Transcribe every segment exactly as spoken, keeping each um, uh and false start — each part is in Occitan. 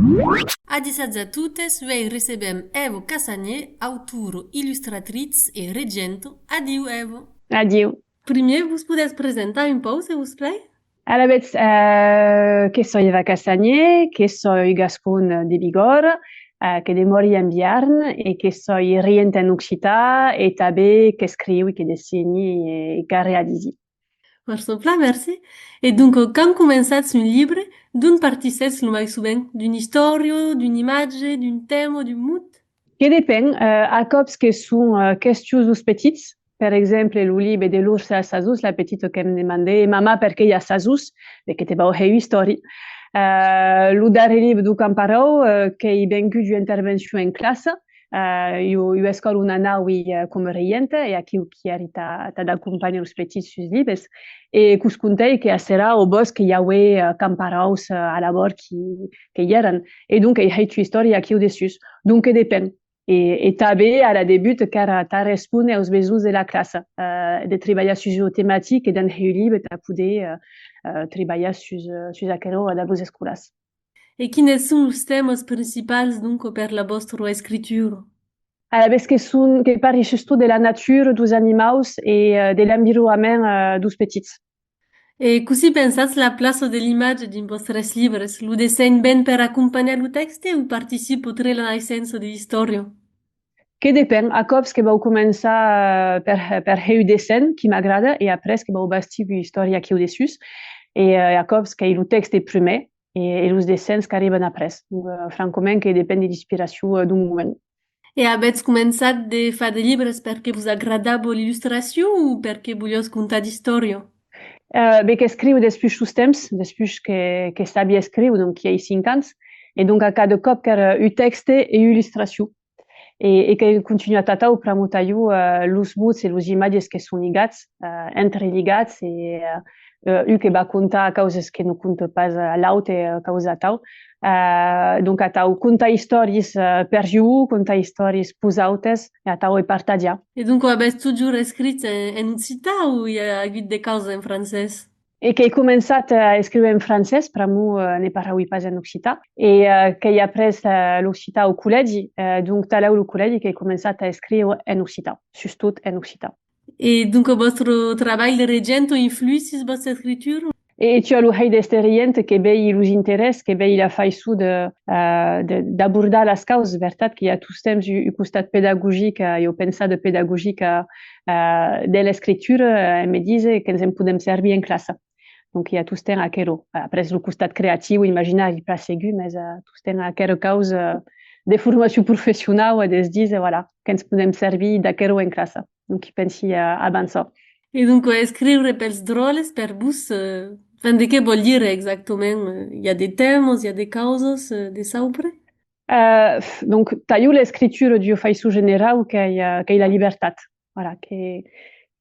Adishatz a totes, uèi recebèm Èva Cassagné, autora, illustratritz e regenta. Adiu, Èva! Adiu! Primièr, vos podètz presentar un pauc, se vos plai? Alavetz, eh, que soi Èva Cassagné, que soi gascona de Bigòrra, eh, que demòri en Biarn e que soi regenta en occitan e tanben qu'escriu e que dessini e, e qu'arrealisi. Fòrça plan, mercé. E donc, quand començatz un libre, d'ont partissètz lo mai sovent? D'una istòria, d'un imatge, d'un tèma, d'un mot? Que depend. Eh, a còps que son, eh, questions deus petits. Per exemple, lo libre de l'ors e la sasós, la petita que'm demandèt: Mamà, perqué i a sasós? E que te vau hèr ua istòria. Eh, lo darrèr libre deu camparòu, eh, qu'ei vengut d'ua intervencion en classa, eh, ua, ua escòla on anavi, eh, coma regenta, e aquiu qui èri tà, tà d'acompanhar los petits sus libres, e que'us contèi que acerà au bòsc que i avè, eh, camparòus, eh, a l'abòrd qui, que i èran. E donc, ei hèit ua istòria aquiu dessús. Donc, que depend. E, e tanben, a la debuta, qu'èra tà respóner aus besonhs de la classa, eh, de tribalhar sus ua tematica e d'en hèr un libre tà poder, eh, eh, tribalhar sus, eh, sus aquerò dab los escolars. E quines son los tèmas principals, donc, per la vòstra escritura? Alavetz que son, que parli sustot de la natura, deus animaus e, eh, de l'environament, eh, deus petits. E cossí pensatz la plaça de l'imatge dins vòstres libres? Lo dessenh ven per acompanhar lo tèxte o participa tre la naissença de l'istòria? Que depend. A còps que vau començar, eh, per, per hèr un dessenh qui m'agrada e après que vau bastir ua istòria aquiu dessús. E, eh, a còps qu'ei lo tèxte prumèr e, e los dessenhs qu'arriban après. Donc, eh, francament, que depend de l'inspiracion, eh, d'un moment. E avètz començat de far de libres perque vos agradava l'illustracion o perque voliatz contar d'istòria? Eh, be, qu'escriu despuish tostemps, despuish que, que sabi escriu, donc i a cinc ans, e donc a cada còp qu'èra un tèxte e ua illustracion. E, e qu'ei continuat atau, pr'amor tà jo, eh, los mots e los imatges que son ligats, eh, entreligats, e, eh, eh, un que va contar causas que non conta pas, eh, l'aute, eh, causa atau. Eh, donc atau, contar istòrias, eh, per jo, contar istòrias peus autes, e atau e partatjar. E donc, o avètz totjorn escrit en, en occitan o i a agut de causas en francés? E qu'èi començat a escriure en francés, pr'amor, eh, ne parravi pas en occitan, e, eh, qu'èi aprés, eh, l'occitan au collègi, eh, donc talèu lo collègi qu'èi començat a escriure en occitan, sustot en occitan. E donc, vòstre trabalh de regenta influís sus vòstra escritura? E tu as lo hèit d'èster regenta que vei los interès, que vei la faiçon de, eh, de, d'abordar las causas, vertat que i a tostemps un, un costat pedagogic, eh, e ua pensada pedagogica, eh, de l'escritura, eh, me dise que'ns en podem servir en classa. Donc, i a tostemps aquerò. Après, lo costat creatiu, imaginari, plan segur, mès, eh, tostemps aquera causa de formacion professionau e de's díser, voilà, que'ns podem servir d'aquerò en classa. Donc, i pensi, eh, avançar. E donc, escriure pels dròlles, per vos, eh, enfin, de qué vòl dire exactament? Eh, i a de tèmas, i a de causas, eh, de saupre? Eh, donc, tà jo, l'escritura d'ua faiçon generau qu'ei, eh, qu'ei la libertat. Voilà, que,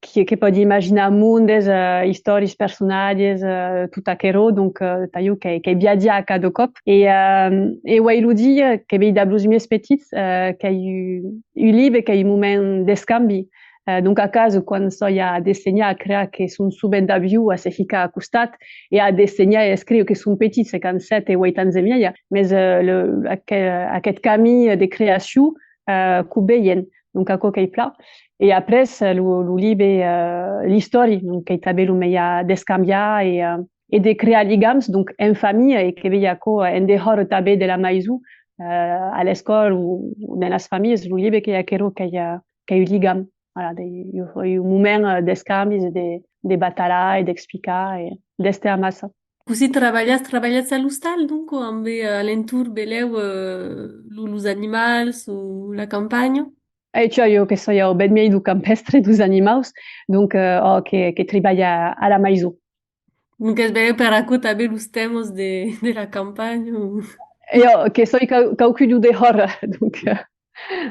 que, que pòdi imaginar mondes, eh, istòrias, personatges, eh, tot aquerò, donc, eh, tà jo qu'ei, qu'ei viatjar a cada còp. E, eh, e uèi lo dia, que vei dab los miei petits, eh, qu'ei un, un libre, qu'ei un moment d'escambi. Eh, donc a casa, quan soi a dessenhar, a crear, que son sovent dab jo a se hicar a costat e a dessenhar e escriure, que son petits, e qu'an sèt e uèit ans e miei, mes, eh, le, aquel, aqueth camin de creacion, eh, qu'o veien. Donc aquò qu'ei plan. E après, eh, lo, lo libre, eh, l'istòria, donc qu'ei tanben lo mejan d'escambiar e, eh, e de crear ligams, donc en familha, e que vei aquò, eh, en dehòra tanben de la maison, eh, a l'escòla o, o dens las familhas, lo libre qu'ei aquerò, qu'ei, eh, qu'ei un ligam, voilà, de, un, un moment, eh, d'escambis e de, de batalar e d'explicar e d'èster amassa. Cossí trabalhatz? Trabalhatz a l'ostal, donc, o ambe, eh, a l'entorn, belèu, eh, lo, los animals o la campanha? E tu as, jo que soi au bèth miei deu campèstre, deus animaus, donc, eh, ò, que, que tribalhi a, a la maison. Donc es belèu per aquò tanben los tèmas de, de la campanha o... E ò, que soi quau-, quauqu'un deu dehòra, donc, eh,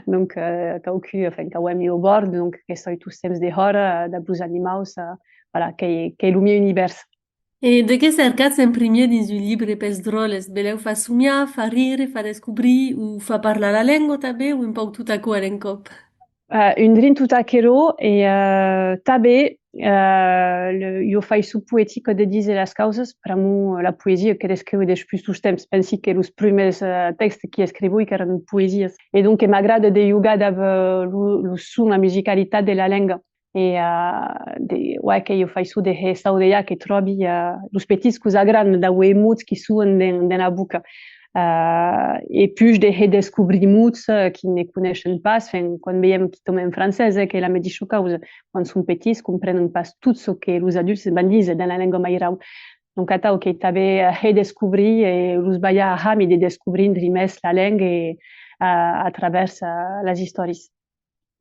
donc, eh, quauqu'un, enfin, qu'auem ua bòrda, donc que soi tostemps dehòra, eh, dab los animaus, eh, voilà, qu'ei, qu'ei lo miei univèrs. E de qué cercatz en primièr dins un libre pels dròlles? Belèu far somiar, far rire, far descobrir o far parlar la lenga tanben, o un pauc tot aquò a l'encòp? Eh, un drin tot aquerò, e, eh, tanben, eh, le, ua faiçon poetica de díser las causas, pr'amor la poesia que descriu despús tostemps. Pensi que los prumèrs, eh, tèxtes qui escrivoi qu'èran poesias. E donc, que m'agrada de jogar dab, eh, lo, lo son, la musicalitat de la lenga. E, eh, de, ouais, qu'ei ua faiçon de hèr saudejar, que tròbi, eh, los petits qu'us agrada d'auer mots qui soan dens, dens la boca. Eh, e puish de hèr descobrir mots, eh, qui ne coneishen pas, enfin, quan veiem qui tomben en francés, eh, qu'ei la medisha causa. Quan son petits, comprenen pas tot çò que los adultes van díser dens la lenga mairau. Donc, atau qu'ei tanben, eh, hèr descobrir e los balhar a hami de descobrir un drin mès la lenga e, eh, a travèrs, eh, las istòrias.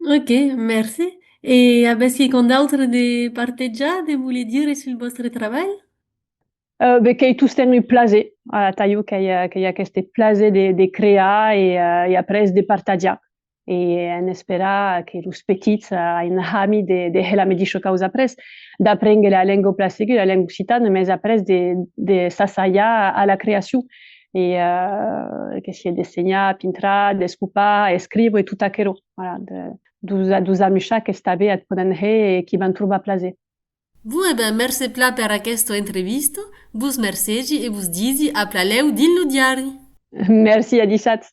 Ok, mercé. E avètz quicòm d'autre de partejar, de voler dire sul vòstre trabalh? Eh, ben, qu'ei tostemps un plaser. Atau qu'ei, eh, qu'ei aqueste plaser de, de crear e, eh, e après de partatjar. E en esperar que los petits, eh, an hami de, de hèr la medisha causa après, d'aprénguer la lenga plan segur, la lenga occitana, mès après de, de s'assajar a la creacion. E, eh, que siá dessenhar, pintrar, descopar, escriure e tot aquerò. Voilà, de, dus, dus amuishar qu'es tanben at pòden hèr e qui van trobar plaser. Bon, e ben, mercé plan per aquesta entrevista, vos mercegi e vos disi a plan lèu dins lo diari. Merci, adishatz.